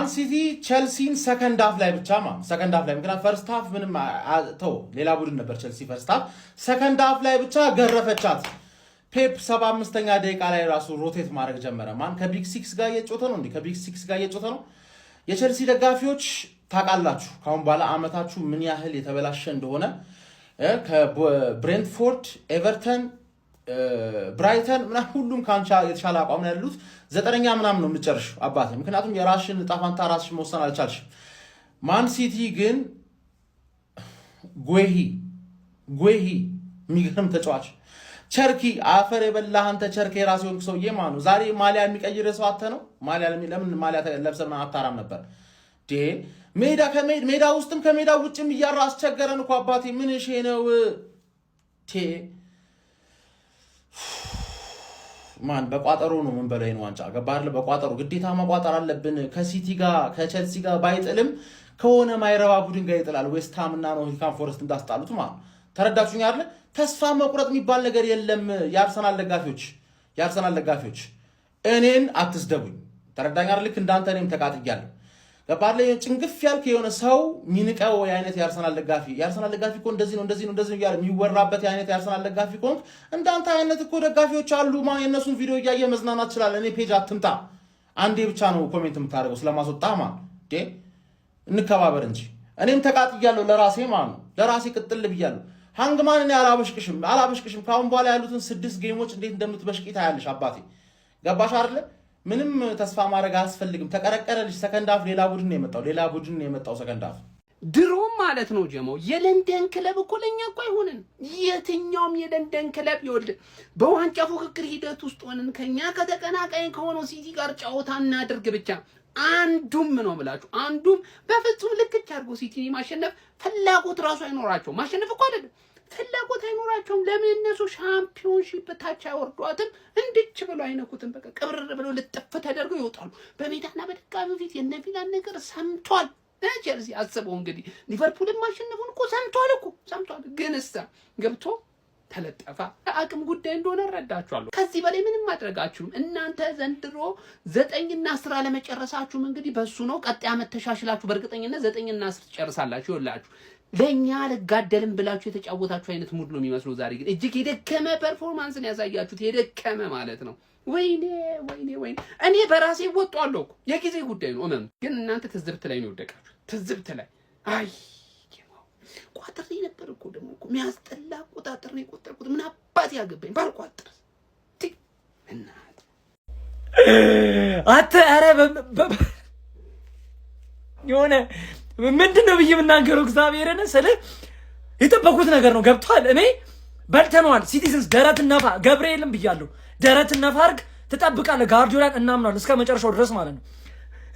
ሲቲ ቸልሲን second half ላይ ብቻ second half ላይ፣ ምክንያቱም first half ምንም ተው፣ ሌላ ቡድን ነበር ቸልሲ first half። Second half ላይ ብቻ ገረፈቻት። ፔፕ 75ኛ ደቂቃ ላይ ራሱ rotate ማድረግ ጀመረ። ማን ከ Big Six ጋር እየጮተ ነው እንዴ? ከ Big Six ጋር እየጮተ ነው። የቸልሲ ደጋፊዎች ታውቃላችሁ፣ ካሁን በኋላ አመታችሁ ምን ያህል የተበላሸ እንደሆነ። ከብሬንትፎርድ፣ ኤቨርተን፣ ብራይተን ምናምን ሁሉም ከአንቺ የተሻለ አቋም ነው ያሉት። ዘጠነኛ ምናምን ነው የምትጨርሺው አባቴ። ምክንያቱም የራስሽን ዕጣ ፋንታ ራስሽን መወሰን አልቻልሽም። ማን ሲቲ ግን ጉሂ ጉሂ የሚገርም ተጫዋች፣ ቸርኪ፣ አፈር የበላህ አንተ ቸርኪ የራስ የሆንክ ሰውዬ ማለት ነው። ዛሬ ማሊያ የሚቀይር ሰው አተህ ነው። ማሊያ ለምን ማሊያ ለብሰህ አታራም ነበር? ሜዳ ሜዳ ውስጥም ከሜዳ ውጭም እያራ አስቸገረን እኮ አባቴ። ምን እሺ ነው ቴ ማን በቋጠሮ ነው ምን በላይ ነው ዋንጫ ገባህ አይደል? በቋጠሮ ግዴታ መቋጠር አለብን። ከሲቲ ጋር ከቸልሲ ጋር ባይጥልም ከሆነ ማይረባ ቡድን ጋር ይጥላል። ዌስትሃም እና ኖቲንግሃም ፎረስት እንዳስጣሉት ማለት ተረዳችሁኝ አይደል? ተስፋ መቁረጥ የሚባል ነገር የለም። የአርሰናል ደጋፊዎች እኔን አትስደቡኝ። ተረዳኝ አይደል? ልክ እንዳንተ እኔም ተቃጥያለሁ። ገባህ አይደል? ጭንግፍ ያልክ የሆነ ሰው ሚንቀው የአይነት የአርሰናል ደጋፊ እኮ እንደዚህ ነው፣ እንደዚህ ነው፣ እንደዚህ ነው እያለ የሚወራበት የአይነት የአርሰናል ደጋፊ ከሆንክ እንዳንተ አይነት እኮ ደጋፊዎች አሉ። ማ የእነሱን ቪዲዮ እያየ መዝናናት ትችላለህ። እኔ page አትምጣ። አንዴ ብቻ ነው comment የምታደርገው ስለማስወጣ ማ እንከባበር እንጂ። እኔም ተቃጥያለሁ ለራሴ ማለት ነው። ለራሴ ቅጥል ብያለሁ። ሃንግማን እኔ አላበሽቅሽም፣ አላበሽቅሽም። ከአሁን በኋላ ያሉትን ስድስት game ኦች እንዴት እንደምትበሽቂ ታያለሽ አባቴ። ገባሽ አይደለ? ምንም ተስፋ ማድረግ አያስፈልግም። ተቀረቀረልሽ። Second half ሌላ ቡድን ነው የመጣው፣ ሌላ ቡድን ነው የመጣው second half። ድሮም ማለት ነው ጀመው የለንደን ክለብ እኮ ለእኛ እኮ አይሆንም። የትኛውም የለንደን ክለብ ይወልድ በዋንጫ ፉክክር ሂደት ውስጥ ሆነን ከኛ ከተቀናቃኝ ከሆነው ሲቲ ጋር ጨዋታ እናድርግ ብቻ አንዱም ነው ብላችሁ አንዱም በፍጹም ልክች አድርጎ ሲቲን የማሸነፍ ፍላጎት ራሱ አይኖራቸውም። ማሸነፍ እኮ አይደለም፣ ፍላጎት አይኖራቸውም። ለምን? እነሱ ሻምፒዮንሺፕ ታች አይወርዷትም፣ እንድች ብሎ አይነኩትም። በቃ ቅብርር ብሎ ልጥፍ ተደርገው ይወጣሉ። በሜዳና በደጋፊው ፊት የነቪላን ነገር ሰምቷል። ቸልሲ አስበው እንግዲህ ሊቨርፑልን ማሸነፉን እኮ ሰምቷል እኮ ሰምቷል። ግን እሳ ገብቶ ተለጠፈ። አቅም ጉዳይ እንደሆነ እረዳችኋለሁ። ከዚህ በላይ ምንም ማድረግ አትችሉም። እናንተ ዘንድሮ 9ና 10 አለመጨረሳችሁም እንግዲህ በሱ ነው። ቀጣይ ዓመት ተሻሽላችሁ በእርግጠኝነት 9ና 10 ትጨርሳላችሁ። ይኸውላችሁ ለእኛ አልጋደልም ብላችሁ የተጫወታችሁ አይነት mood ነው የሚመስለው። ዛሬ ግን እጅግ የደከመ performance ን ያሳያችሁት፣ የደከመ ማለት ነው። ወይኔ ወይኔ ወይኔ! እኔ በራሴ እወጣለሁ እኮ፣ የጊዜ ጉዳይ ነው። እመኑ። ግን እናንተ ትዝብት ላይ ነው የወደቃችሁ። ትዝብት ላይ። አይ ቋጥሬ ነበር እኮ፣ ደግሞ እኮ የሚያስጠላ አቆጣጠር ነው የቆጠርኩት። ምን አባት ያገባኝ ባልቋጥር እናት። አንተ ኧረ የሆነ ምንድን ነው ብዬ የምናገረው? እግዚአብሔርን ስል የጠበኩት ነገር ነው። ገብቷል። እኔ በልተነዋል። Citizens ደረት ነፋ፣ ገብርኤልም ብያለሁ። ደረት ነፋ አድርግ፣ ትጠብቃለህ። ጋርዲዮላን እናምናለን እስከ መጨረሻው ድረስ ማለት ነው።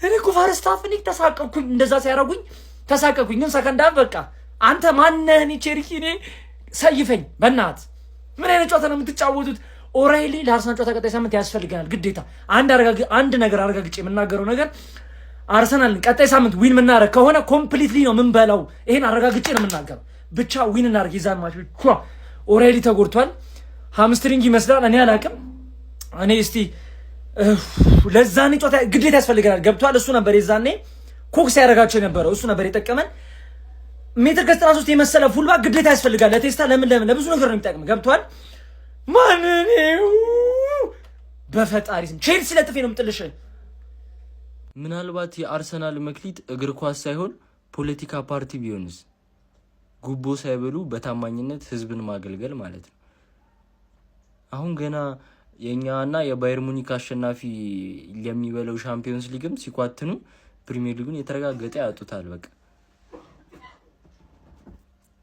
እኔ እኮ first half እኔ ተሳቀቅኩኝ፣ እንደዛ ሲያደርጉኝ ተሳቀቅኩኝ። ግን second half በቃ አንተ ማነህ? እኔ ቼርኪ እኔ ሰይፈኝ በእናት፣ ምን አይነት ጨዋታ ነው የምትጫወቱት? ኦራይሊ ለአርሰናል ጨዋታ ቀጣይ ሳምንት ያስፈልገናል ግዴታ። አንድ ነገር አረጋግጬ የምናገረው ነገር አርሰናልን ቀጣይ ሳምንት win የምናደርግ ከሆነ completely ነው የምንበላው። ይሄን አረጋግጬ ነው የምናገረው። ብቻ win እናደርግ የዛን match ብቻ። ኦራይሊ ተጎድቷል። Hamstring ይመስላል። እኔ አላቅም። እኔ እስቲ ለዛኔ ጨዋታ ግዴታ ያስፈልገናል። ገብቷል። እሱ ነበር የዛኔ ኮክስ ያደረጋቸው የነበረው፣ እሱ ነበር የጠቀመን። ሜትር ከ93 የመሰለ fullback ግዴታ ያስፈልጋል። ለቴስታ ለምን ለምን ለብዙ ነገር ነው የሚጠቅም። ገብቷል። ማን በፈጣሪ ስም ቼልሲ ለጥፌ ነው የምጥልሽ። ምናልባት የአርሰናል መክሊት እግር ኳስ ሳይሆን ፖለቲካ ፓርቲ ቢሆንስ? ጉቦ ሳይበሉ በታማኝነት ህዝብን ማገልገል ማለት ነው። አሁን ገና የእኛና የባየር ሙኒክ አሸናፊ የሚበለው ሻምፒዮንስ ሊግም ሲኳትኑ ፕሪሚየር ሊጉን የተረጋገጠ ያጡታል። በቃ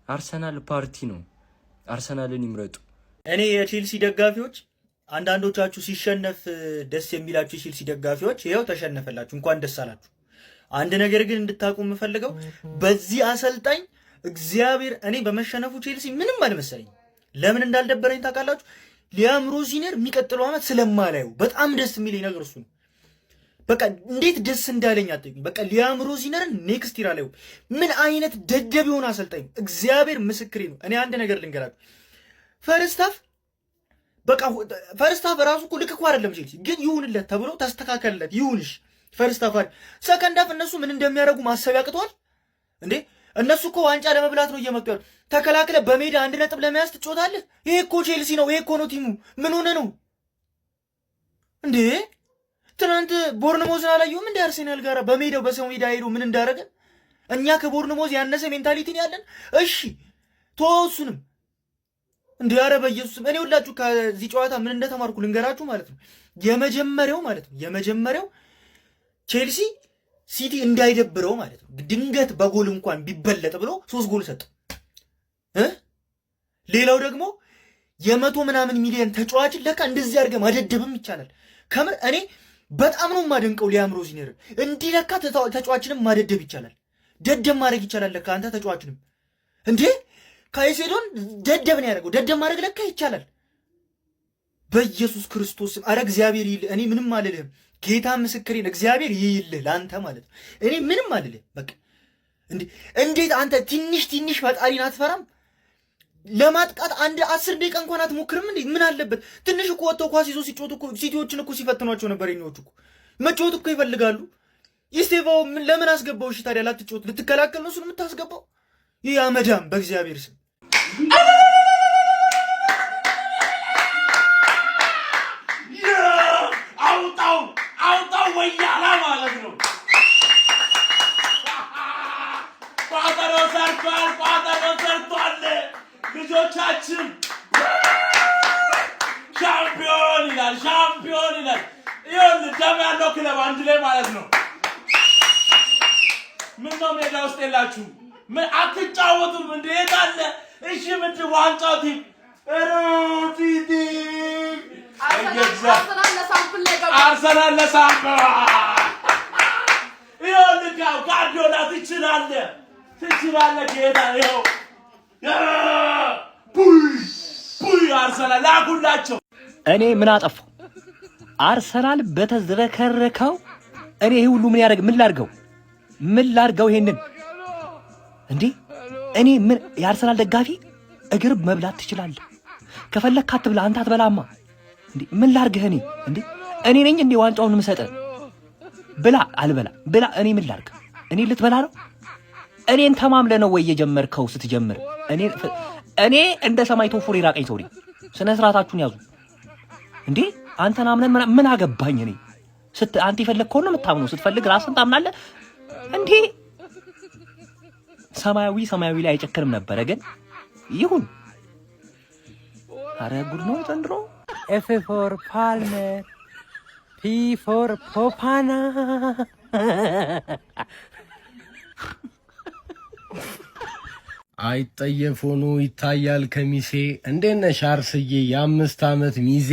አርሰናል ፓርቲ ነው። አርሰናልን ይምረጡ። እኔ የቼልሲ ደጋፊዎች፣ አንዳንዶቻችሁ ሲሸነፍ ደስ የሚላችሁ የቼልሲ ደጋፊዎች ይኸው ተሸነፈላችሁ፣ እንኳን ደስ አላችሁ። አንድ ነገር ግን እንድታውቁ የምፈልገው በዚህ አሰልጣኝ እግዚአብሔር እኔ በመሸነፉ ቼልሲ ምንም አልመሰለኝም። ለምን እንዳልደበረኝ ታውቃላችሁ? ሊያም ሮዚነር የሚቀጥለው ዓመት ስለማላየው በጣም ደስ የሚለኝ ነገር እሱ ነው። በቃ እንዴት ደስ እንዳለኝ አትጠይቁኝ። በቃ ሊያም ሮዚነርን next year አላየውም። ምን አይነት ደደብ የሆነ አሰልጣኝ! እግዚአብሔር ምስክሬ ነው። እኔ አንድ ነገር ልንገራችሁ። First half በቃ first half ራሱ እኮ ልክ እኮ አይደለም ቼልሲ፣ ግን ይሁንለት ተብሎ ተስተካከልለት ይሁንሽ። First half አሪፍ፣ second half እነሱ ምን እንደሚያደርጉ ማሰብ ያቅተዋል እንዴ? እነሱ እኮ ዋንጫ ለመብላት ነው እየመጡ ያሉ። ተከላክለ በሜዳ 1 ነጥብ ለመያዝ ትጮታለህ። ይሄ እኮ ቼልሲ ነው። ይሄ እኮ ነው team ኡ። ምን ሆነ ነው እንዴ? ትናንት ቦርንሞዝን አላየሁም እንደ አርሴናል ጋር በሜዳው በሰው ሜዳ ሄዶ ምን እንዳደረገ? እኛ ከቦርንሞዝ ያነሰ mentality ነው ያለን። እሺ ተወው እሱንም እንደ ኧረ በኢየሱስም እኔ ሁላችሁ ከዚህ ጨዋታ ምን እንደተማርኩ ልንገራችሁ ማለት ነው። የመጀመሪያው ማለት ነው፣ የመጀመሪያው ቼልሲ ሲቲ እንዳይደብረው ማለት ነው፣ ድንገት በጎል እንኳን ቢበለጥ ብሎ ሶስት ጎል ሰጠው እ ሌላው ደግሞ የመቶ ምናምን ሚሊዮን ተጫዋችን ለካ እንደዚህ አድርገህ ማደደብም ይቻላል። ከምር እኔ በጣም ነው የማደንቀው ሊያም ሮዚኒየርን። እንዲህ ለካ ተጫዋችንም ማደደብ ይቻላል። ደደብ ማድረግ ይቻላል ለካ አንተ ተጫዋችንም። እንዴ ካይሴዶን ደደብ ነው ያደረገው። ደደብ ማድረግ ለካ ይቻላል። በኢየሱስ ክርስቶስ፣ አረ እግዚአብሔር ይልህ። እኔ ምንም አልልህም። ጌታ ምስክሬን፣ እግዚአብሔር ይይልህ ለአንተ ማለት ነው። እኔ ምንም አልልህም። በቃ እንዴ እንዴት አንተ ትንሽ ትንሽ ፈጣሪን አትፈራም? ለማጥቃት አንድ 10 ደቂቃ እንኳን አትሞክርም እንዴ? ምን አለበት? ትንሽ እኮ ወጥተው ኳስ ይዞ ሲጫወቱ እኮ ሲቲዎችን እኮ ሲፈትኗቸው ነበር። የኛዎቹ እኮ መጫወት እኮ ይፈልጋሉ። ኢስቴቫኦ ምን ለምን አስገባው? እሺ ታዲያ ላትጫወት ልትከላከል ነው እሱን የምታስገባው? ይህ አመዳም በእግዚአብሔር ስም። አውጣው አውጣው ወያላ ማለት ነው። ቋጠሮ ሰርቷል፣ ቋጠሮ ሰርቷል። ልጆቻችን ሻምፒዮን ይላል፣ ሻምፒዮን ይላል። ይኸውልህ ደም ያለው ክለብ አንድ ላይ ማለት ነው። ምን ነው ሜዳ ውስጥ የላችሁ? ምን አትጫወቱም? እንዴት አለ? እሺ ምንድን ዋንጫው team ሩቲቲ አርሰናል ለ sample። ይኸውልህ ጋርዲዮላ ትችላለህ፣ ትችላለህ ጌታ። ይኸው ቡይ ቡይ አርሰናል ላኩላቸው። እኔ ምን አጠፋው? አርሰናል በተዝረከረከው እኔ ይሄ ሁሉ ምን ያደርግ? ምን ላድርገው? ምን ላድርገው? ይሄንን እንዴ እኔ ምን የአርሰናል ደጋፊ እግር መብላት ትችላለህ። ከፈለክ አትብላ፣ አንተ አትበላማ። እንዴ ምን ላድርግህ? እኔ እንዴ እኔ ነኝ እንዴ ዋንጫውን የምሰጥህ? ብላ አልበላ ብላ፣ እኔ ምን ላድርግ? እኔ ልትበላ ነው? እኔን ተማምለ ነው ወይ የጀመርከው? ስትጀምር እኔ እንደ ሰማይ ቶፉር የራቀኝ ሰው ነኝ። ስነ ስርዓታችሁን ያዙ። እንዴ አንተን አምነን ምን አገባኝ እኔ። አንተ የፈለግከውን ነው የምታምነው። ስትፈልግ ራስን ታምናለህ። እንዴ ሰማያዊ ሰማያዊ ላይ አይጨክንም ነበረ፣ ግን ይሁን። አረ ጉድ ነው ዘንድሮ። F for Palmer፣ P for ፖፓና። አይጠየፍ ሆኖ ይታያል ከሚሴ። እንዴት ነሽ አርስዬ? የ5 ዓመት ሚዜ።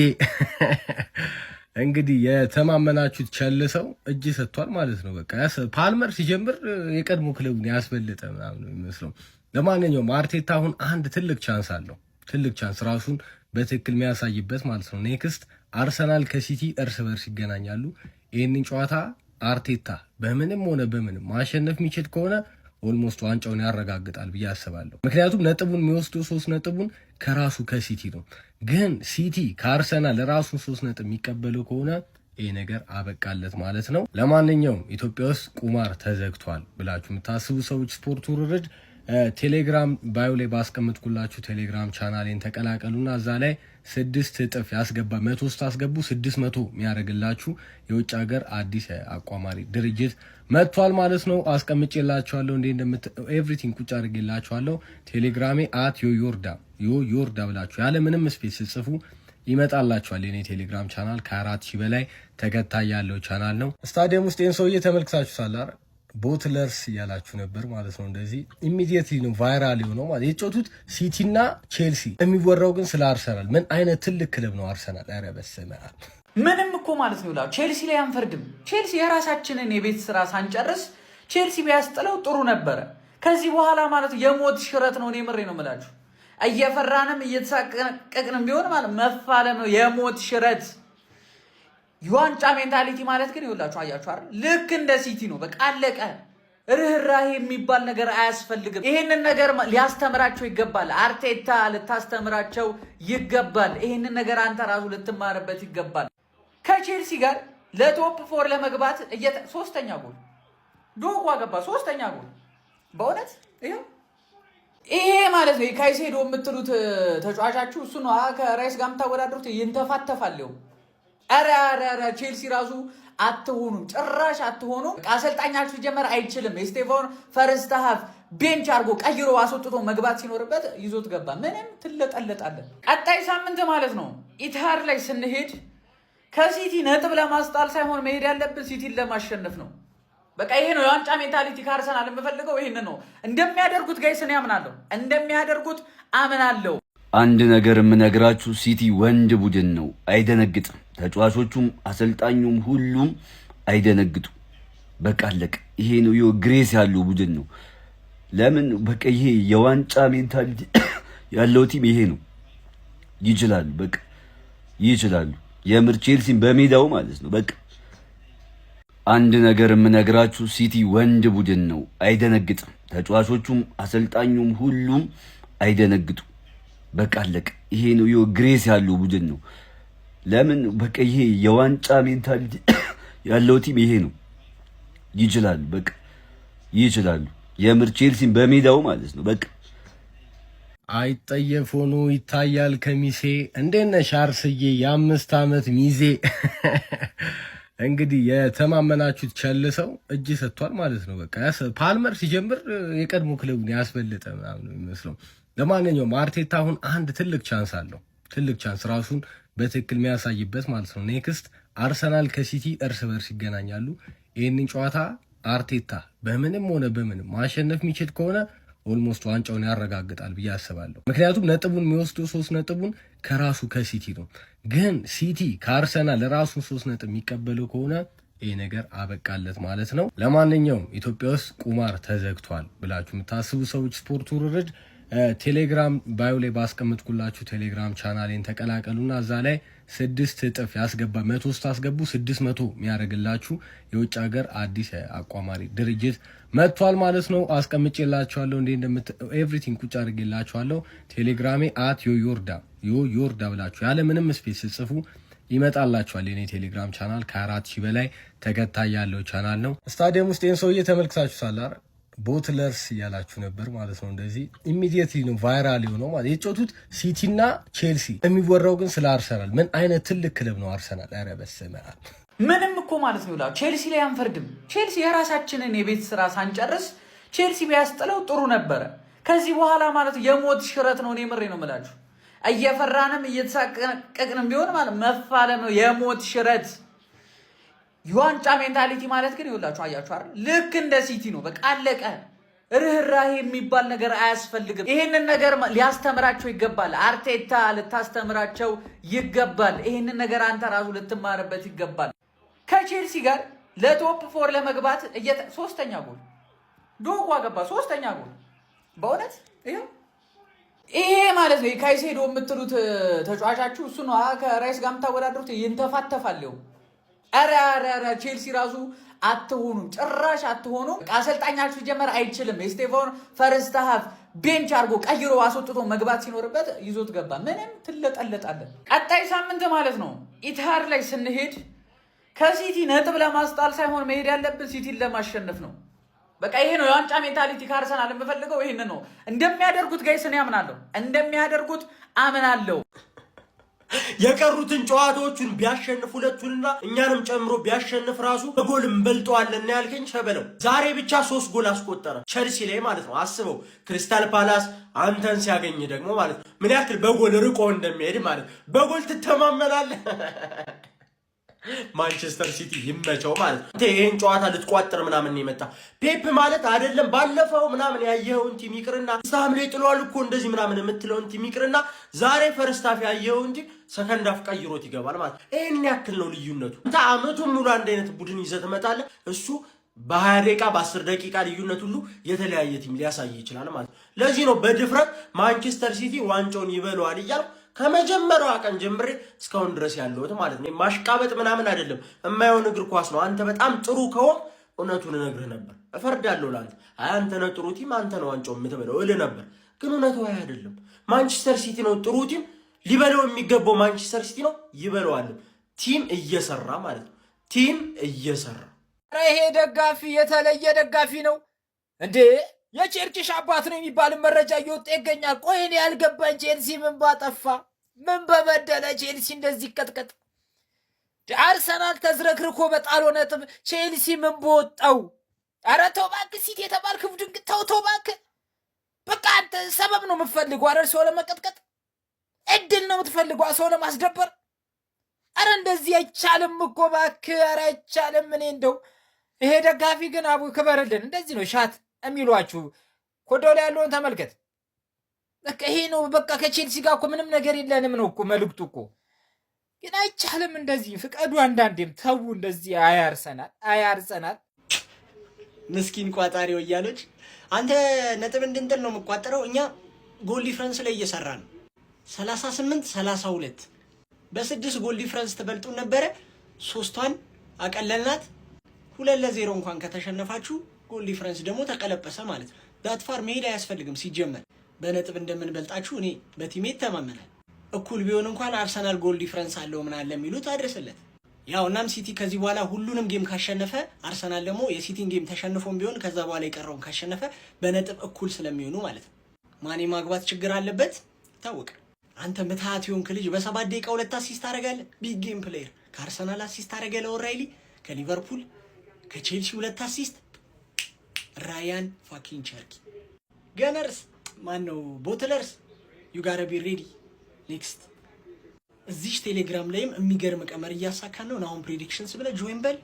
እንግዲህ የተማመናችሁት ቸልሰው እጅ ሰጥቷል ማለት ነው። በቃ ፓልመር ሲጀምር የቀድሞ ክለቡን ያስበለጠ ምናምን ነው የሚመስለው። ለማንኛውም አርቴታ አሁን አንድ ትልቅ chance አለው። ትልቅ chance ራሱን በትክክል የሚያሳይበት ማለት ነው። Next አርሰናል ከሲቲ እርስ በርስ ይገናኛሉ። ይህንን ጨዋታ አርቴታ በምንም ሆነ በምንም ማሸነፍ የሚችል ከሆነ almost ዋንጫውን ያረጋግጣል ብዬ አስባለሁ። ምክንያቱም ነጥቡን የሚወስደው 3 ነጥቡን ከራሱ ከሲቲ ነው። ግን ሲቲ ከአርሰናል ራሱን 3 ነጥብ የሚቀበለው ከሆነ ይህ ነገር አበቃለት ማለት ነው። ለማንኛውም ኢትዮጵያ ውስጥ ቁማር ተዘግቷል ብላችሁ የምታስቡ ሰዎች ስፖርት ውርርድ ቴሌግራም bio ላይ ባስቀምጥኩላችሁ ቴሌግራም ቻናሌን ተቀላቀሉና እዛ ላይ 6 እጥፍ ያስገባ፣ 100 ስታስገቡ 600 የሚያደርግላችሁ የውጭ ሀገር አዲስ አቋማሪ ድርጅት መጥቷል ማለት ነው። አስቀምጬላችኋለሁ፣ እንዴ እንደምት everything ቁጭ አድርጌላችኋለሁ። ቴሌግራሜ @ዮዮርዳ ዮዮርዳ ብላችሁ ያለ ምንም space ስትጽፉ ይመጣላችኋል። የኔ ቴሌግራም ቻናል ከ4,000 በላይ ተከታይ ያለው ቻናል ነው። ስታዲየም ውስጥ ይህን ሰውዬ ተመልክታችሁታል አይደል? Bottlers እያላችሁ ነበር ማለት ነው። እንደዚህ immediately ነው viral የሆነው ማለት የጮቱት ሲቲና ቼልሲ። የሚወራው ግን ስለ አርሰናል። ምን አይነት ትልቅ ክለብ ነው አርሰናል? ኧረ በስመ አብ። ምንም እኮ ማለት ነው ይላሉ። ቼልሲ ላይ አንፈርድም። ቼልሲ የራሳችንን የቤት ስራ ሳንጨርስ ቼልሲ ቢያስጥለው ጥሩ ነበረ። ከዚህ በኋላ ማለት የሞት ሽረት ነው። እኔ ምሬ ነው የምላችሁ። እየፈራንም እየተሳቀቅንም ቢሆን ማለት መፋለም ነው የሞት ሽረት። የዋንጫ mentality ማለት ግን ይኸውላችሁ፣ አያችሁ አይደል? ልክ እንደ ሲቲ ነው። በቃ አለቀ። ርህራሄ የሚባል ነገር አያስፈልግም። ይህንን ነገር ሊያስተምራቸው ይገባል። አርቴታ ልታስተምራቸው ይገባል። ይህንን ነገር አንተ ራሱ ልትማርበት ይገባል። ከቼልሲ ጋር ለ top four ለመግባት ሶስተኛ ጎል ዶኩ አገባ። ሶስተኛ ጎል በእውነት ይኸው ይሄ ማለት ነው። ካይሴዶ የምትሉት ተጫዋቻችሁ እሱ ነው ከራይስ ጋር የምታወዳድሩት። ይንተፋተፋል። ይኸው ኧረ ኧረ ኧረ ቼልሲ ራሱ አትሆኑም፣ ጭራሽ አትሆኑም። አሰልጣኛችሁ ሲጀመር አይችልም። ኤስቴቫኦን first half bench አድርጎ ቀይሮ አስወጥቶ መግባት ሲኖርበት ይዞት ገባ። ምንም ትለጠለጣለን። ቀጣይ ሳምንት ማለት ነው ኢትሃድ ላይ ስንሄድ ከሲቲ ነጥብ ለማስጣል ሳይሆን መሄድ ያለብን ሲቲን ለማሸነፍ ነው። በቃ ይሄ ነው የዋንጫ mentality ከአርሰናል የምፈልገው ይህን ነው። እንደሚያደርጉት guys እኔ አምናለሁ፣ እንደሚያደርጉት አምናለሁ። አንድ ነገር የምነግራችሁ ሲቲ ወንድ ቡድን ነው፣ አይደነግጥም። ተጫዋቾቹም አሰልጣኙም ሁሉም አይደነግጡ። በቃ አለቀ። ይሄ ነው grace ያለው ቡድን ነው። ለምን በቃ ይሄ የዋንጫ mentality ያለው team ይሄ ነው። ይችላሉ፣ በቃ ይችላሉ። የምር ቼልሲን በሜዳው ማለት ነው። በቃ አንድ ነገር የምነግራችሁ ሲቲ ወንድ ቡድን ነው፣ አይደነግጥም። ተጫዋቾቹም አሰልጣኙም ሁሉም አይደነግጡ። በቃ አለቀ። ይሄ ነው grace ያለው ቡድን ነው። ለምን በቃ ይሄ የዋንጫ mentality ያለው team ይሄ ነው። ይችላሉ፣ በቃ ይችላሉ። የምር ቼልሲን በሜዳው ማለት ነው። በቃ አይጠየፍ ሆኖ ይታያል ከሚሴ። እንዴት ነሽ አርስዬ? የ5 ዓመት ሚዜ። እንግዲህ የተማመናችሁት ቸልሰው እጅ ሰጥቷል ማለት ነው። በቃ ፓልመር ሲጀምር የቀድሞ ክለቡን ያስበለጠ ምናምን ነው የሚመስለው። ለማንኛውም አርቴታ አሁን አንድ ትልቅ chance አለው። ትልቅ chance ራሱን በትክክል የሚያሳይበት ማለት ነው። Next አርሰናል ከሲቲ እርስ በርስ ይገናኛሉ። ይህንን ጨዋታ አርቴታ በምንም ሆነ በምንም ማሸነፍ የሚችል ከሆነ almost ዋንጫውን ያረጋግጣል ብዬ አስባለሁ። ምክንያቱም ነጥቡን የሚወስደው 3 ነጥቡን ከራሱ ከሲቲ ነው። ግን ሲቲ ከአርሰናል ራሱን 3 ነጥብ የሚቀበለው ከሆነ ይህ ነገር አበቃለት ማለት ነው። ለማንኛውም ኢትዮጵያ ውስጥ ቁማር ተዘግቷል ብላችሁ የምታስቡ ሰዎች ስፖርት ውርርድ ቴሌግራም bio ላይ ባስቀምጥኩላችሁ ቴሌግራም ቻናሌን ተቀላቀሉና እዛ ላይ 6 እጥፍ ያስገባ፣ 100 ስታስገቡ 600 የሚያደርግላችሁ የውጭ ሀገር አዲስ አቋማሪ ድርጅት መጥቷል ማለት ነው። አስቀምጬላችኋለሁ፣ እንዴ እንደምት everything ቁጭ አድርጌላችኋለሁ። ቴሌግራሜ @ዮዮርዳ፣ ዮዮርዳ ብላችሁ ያለ ምንም space ስትጽፉ ይመጣላችኋል። የኔ ቴሌግራም ቻናል ከ4,000 በላይ ተከታይ ያለው ቻናል ነው። ስታዲየም ውስጥ ይህን ሰውዬ ተመልክታችሁታል አይደል? Bottlers እያላችሁ ነበር ማለት ነው። እንደዚህ immediately ነው viral የሆነው ማለት የጮቱት ሲቲ እና ቼልሲ፣ የሚወራው ግን ስለ አርሰናል። ምን አይነት ትልቅ ክለብ ነው አርሰናል? ኧረ በስመ አብ። ምንም እኮ ማለት ነው ቼልሲ ላይ አንፈርድም። ቼልሲ የራሳችንን የቤት ስራ ሳንጨርስ ቼልሲ ቢያስጥለው ጥሩ ነበረ። ከዚህ በኋላ ማለት የሞት ሽረት ነው። እኔ ምሬ ነው የምላችሁ። እየፈራንም እየተሳቀቅንም ቢሆን ማለት መፋለም ነው የሞት ሽረት። የዋንጫ mentality ማለት ግን ይኸውላችሁ አያችሁ አይደል? ልክ እንደ ሲቲ ነው። በቃ አለቀ። ርህራሄ የሚባል ነገር አያስፈልግም። ይህንን ነገር ሊያስተምራቸው ይገባል። አርቴታ ልታስተምራቸው ይገባል። ይህንን ነገር አንተ ራሱ ልትማርበት ይገባል። ከቼልሲ ጋር ለ top four ለመግባት ሶስተኛ ጎል ዶኩ አገባ። ሶስተኛ ጎል በእውነት ይኸው ይሄ ማለት ነው። ካይሴዶ የምትሉት ተጫዋቻችሁ እሱ ነው ከራይስ ጋር የምታወዳድሩት። ይንተፋተፋል። ይኸው ኧረ ኧረ ኧረ ቼልሲ ራሱ አትሆኑም፣ ጭራሽ አትሆኑም። አሰልጣኛችሁ ሲጀመር አይችልም። ኤስቴቫኦን first half bench አድርጎ ቀይሮ አስወጥቶ መግባት ሲኖርበት ይዞት ገባ። ምንም ትለጠለጣለን። ቀጣይ ሳምንት ማለት ነው ኢትሃድ ላይ ስንሄድ ከሲቲ ነጥብ ለማስጣል ሳይሆን መሄድ ያለብን ሲቲን ለማሸነፍ ነው። በቃ ይሄ ነው የዋንጫ mentality ከአርሰናል የምፈልገው ይህን ነው። እንደሚያደርጉት guys እኔ አምናለሁ፣ እንደሚያደርጉት አምናለሁ። የቀሩትን ጨዋታዎቹን ቢያሸንፍ ሁለቱንና እኛንም ጨምሮ ቢያሸንፍ ራሱ በጎል እንበልጠዋለን ያልከኝ ሸበለው ዛሬ ብቻ ሶስት ጎል አስቆጠረ ቸልሲ ላይ ማለት ነው። አስበው ክሪስታል ፓላስ አንተን ሲያገኝ ደግሞ ማለት ነው ምን ያክል በጎል ርቆ እንደሚሄድ ማለት ነው። በጎል ትተማመናለህ። ማንቸስተር ሲቲ ይመቸው ማለት ነው። ይህን ጨዋታ ልትቋጥር ምናምን የመጣ ፔፕ ማለት አይደለም። ባለፈው ምናምን ያየኸውን team ይቅርና ሳም ላይ ጥሏል እኮ እንደዚህ ምናምን የምትለውን team ይቅርና ዛሬ first half ያየኸውን team second half ቀይሮት ይገባል ማለት ይህን ያክል ነው ልዩነቱ። አንተ አመቱን ሙሉ አንድ አይነት ቡድን ይዘህ ትመጣለህ። እሱ በ20 ደቂቃ በ10 ደቂቃ ልዩነት ሁሉ የተለያየ team ሊያሳይ ይችላል ማለት ነው። ለዚህ ነው በድፍረት ማንቸስተር ሲቲ ዋንጫውን ይበለዋል እያልኩ ከመጀመሪያዋ ቀን ጀምሬ እስካሁን ድረስ ያለሁት ማለት ነው። ማሽቃበጥ ምናምን አይደለም፣ የማየውን እግር ኳስ ነው። አንተ በጣም ጥሩ ከሆንክ እውነቱን እነግርህ ነበር፣ እፈርዳለሁ ለአንተ። አይ አንተ ነህ ጥሩ team፣ አንተ ነው ዋንጫው የምትበለው እልህ ነበር። ግን እውነቱ አይ አይደለም። ማንቸስተር ሲቲ ነው ጥሩ team፣ ሊበለው የሚገባው ማንቸስተር ሲቲ ነው፣ ይበለዋልም። Team እየሰራ ማለት ነው። Team እየሰራ ይሄ ደጋፊ የተለየ ደጋፊ ነው እንዴ! የቼርኪሽ አባት ነው የሚባልን መረጃ እየወጣ ይገኛል። ቆይ እኔ ያልገባኝ ቼልሲ ምን ባጠፋ፣ ምን በበደለ ቼልሲ እንደዚህ ይቀጥቀጥ? አርሰናል ተዝረክርኮ በጣለው ነጥብ ቼልሲ ምን በወጣው? ኧረ ተው እባክህ፣ ሲቲ የተባልክ ቡድን ግን ተው ተው እባክህ። በቃ አንተ ሰበብ ነው የምትፈልገው አይደል? ሰው ለመቀጥቀጥ እድል ነው የምትፈልገው፣ ሰው ለማስደበር። ኧረ እንደዚህ አይቻልም እኮ እባክህ፣ ኧረ አይቻልም። እኔ እንደው ይሄ ደጋፊ ግን አቡ ክበርልን። እንደዚህ ነው ሻት የሚሏችሁ። ኮዶ ላይ ያለውን ተመልከት። በቃ ይሄ ነው በቃ። ከቼልሲ ጋር እኮ ምንም ነገር የለንም ነው እኮ መልዕክቱ እኮ። ግን አይቻልም እንደዚህ፣ ፍቀዱ። አንዳንዴም ተዉ እንደዚህ። አያርሰናል አያርሰናል። ምስኪን ቋጣሪ ወያሎች፣ አንተ ነጥብ እንድንጥል ነው የምቋጠረው። እኛ goal difference ላይ እየሰራ ነው። 38-32 በ6 goal difference ትበልጡን ነበረ። ሶስቷን አቀለልናት። 2-0 እንኳን ከተሸነፋችሁ goal difference ደግሞ ተቀለበሰ ማለት ነው። That far መሄድ አያስፈልግም። ሲጀመር በነጥብ እንደምንበልጣችሁ እኔ በ team ኤ እተማመናል። እኩል ቢሆን እንኳን አርሰናል goal difference አለው ምን አለ የሚሉት አድርስለት። ያው እናም ሲቲ ከዚህ በኋላ ሁሉንም game ካሸነፈ፣ አርሰናል ደግሞ የሲቲን game ተሸንፎም ቢሆን ከዛ በኋላ የቀረውን ካሸነፈ በነጥብ እኩል ስለሚሆኑ ማለት ነው። ማኔ ማግባት ችግር አለበት ይታወቃል። አንተ ምትሃት የሆንክ ልጅ በ7 ደቂቃ ሁለት assist ታደርጋለህ። Big game player ከአርሰናል assist አደረገ ለኦራይሊ፣ ከሊቨርፑል፣ ከቼልሲ ሁለት assist። ራያን fucking ቸርኪ። Gunners፣ ማን ነው፣ bottlers, you gotta be ready next። እዚች ቴሌግራም ላይም የሚገርም ቀመር እያሳካን ነው። አሁን predictions ብለህ join በል።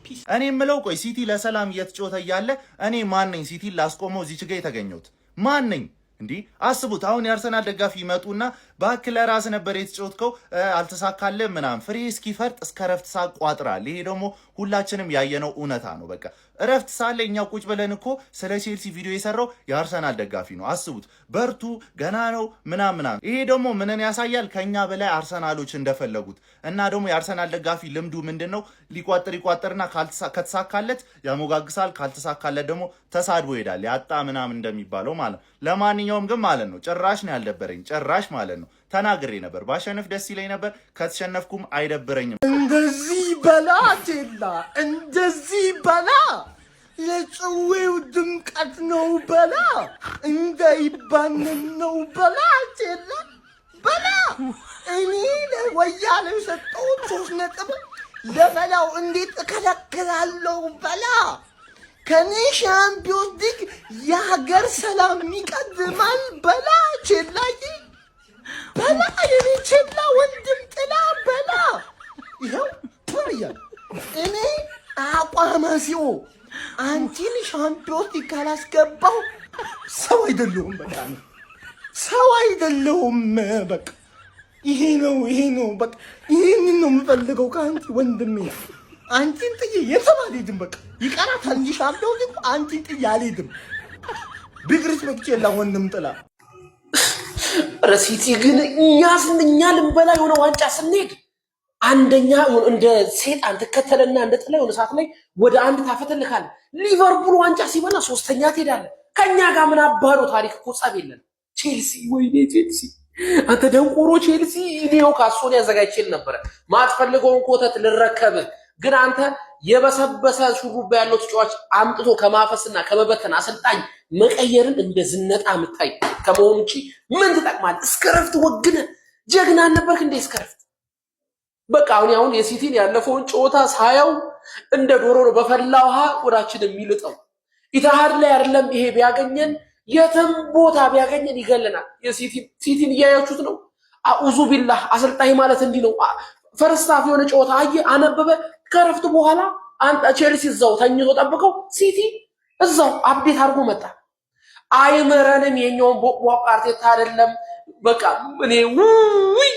Peace። እኔ የምለው ቆይ፣ ሲቲ ለሰላም እየተጫወተ እያለ እኔ ማን ነኝ ሲቲ ላስቆመው እዚች ጋ የተገኘሁት ማን ነኝ? እንዲህ አስቡት። አሁን የአርሰናል ደጋፊ ይመጡና ባክህ ለራስ ነበር የተጫወትከው፣ አልተሳካልህም ምናምን፣ ፍሬ እስኪፈርጥ እስከ እረፍት ሰዓት ቋጥራል። ይሄ ደግሞ ሁላችንም ያየነው እውነታ ነው። በቃ እረፍት ሳለ እኛ ቁጭ ብለን እኮ ስለ ቼልሲ ቪዲዮ የሰራው የአርሰናል ደጋፊ ነው። አስቡት። በርቱ፣ ገና ነው ምናምን ምናምን። ይሄ ደግሞ ምንን ያሳያል? ከኛ በላይ አርሰናሎች እንደፈለጉት። እና ደግሞ የአርሰናል ደጋፊ ልምዱ ምንድን ነው? ሊቋጥር ይቋጥርና ከተሳካለት ያሞጋግሳል፣ ካልተሳካለት ደግሞ ተሳድቦ ይሄዳል። ያጣ ምናምን እንደሚባለው ማለት ነው። ለማንኛውም ግን ማለት ነው ጭራሽ ነው ያልደበረኝ፣ ጭራሽ ማለት ነው። ተናግሬ ነበር። ባሸንፍ ደስ ይለኝ ነበር፣ ከተሸነፍኩም አይደብረኝም። እንደዚህ በላ ቴላ፣ እንደዚህ በላ፣ የጭዌው ድምቀት ነው በላ፣ እንዳይባንን ነው በላ፣ ቴላ በላ። እኔ ለወያኔ የሰጠሁት 3 ነጥብ ለበላው እንዴት እከለክላለሁ? በላ፣ ከኔ ሻምፒዮንስ ሊግ የሀገር ሰላም ይቀድማል። በላ ቼላዬ፣ በላ የኔ ቼላ፣ ወንድም ጥላ በላ። ይኸው ብያለሁ። እኔ አቋመ ሲኦ አንቺን ሻምፒዮንስ ሊግ ካላስገባው ሰው አይደለሁም። በቃ ሰው አይደለሁም። በቃ ይሄ ነው፣ ይሄ ነው። በቃ ይሄንን ነው የምፈልገው ከአንቺ ወንድሜ። አንቺን ጥዬ የትም አልሄድም። በቃ ይቀራታል እንጂ ሻምፒዮንስ ሊግ አንቺን ጥዬ አልሄድም። Big respect ቼላ፣ ወንድም ጥላ። ኧረ ሲቲ ግን እኛ ልንበላ የሆነ ዋንጫ ስንሄድ አንደኛ እንደ ሴጣን ትከተለና እንደ ጥላ የሆነ ሰዓት ላይ ወደ አንድ ታፈተልካለህ። ሊቨርፑል ዋንጫ ሲበላ ሶስተኛ ትሄዳለህ። ከእኛ ጋር ምን አባሮ ታሪክ እኮ ጸብ የለን። ቼልሲ፣ ወይኔ ቼልሲ፣ አንተ ደንቆሮ ቼልሲ። እኔው ካሶን ያዘጋጅቼል ነበረ ማትፈልገውን ኮተት ልረከብህ፣ ግን አንተ የበሰበሰ ሹሩባ ያለው ተጫዋች አምጥቶ ከማፈስና ከመበተን አሰልጣኝ መቀየርን እንደ ዝነጣ የምታይ ከመሆን ውጪ ምን ትጠቅማለህ? እስከ ረፍት ወግነ ጀግና አልነበርክ እንዴ? እስከ ረፍት በቃ አሁን የሲቲን ያለፈውን ጨዋታ ሳየው እንደ ዶሮ ነው በፈላ ውሃ ቆዳችን የሚልጠው። ኢትሃድ ላይ አይደለም ይሄ ቢያገኘን የትም ቦታ ቢያገኘን ይገለናል። የሲቲን እያያችሁት ነው። አዑዙ ቢላህ፣ አሰልጣኝ ማለት እንዲህ ነው። First half የሆነ ጨዋታ አየ አነበበ። ከረፍት በኋላ ቼልሲ እዛው ተኝቶ ጠብቀው ሲቲ እዛው update አድርጎ መጣ። አይምረንም። የኛውን ቦቅቧቅ አርቴታ አይደለም። በቃ እኔ ውይ።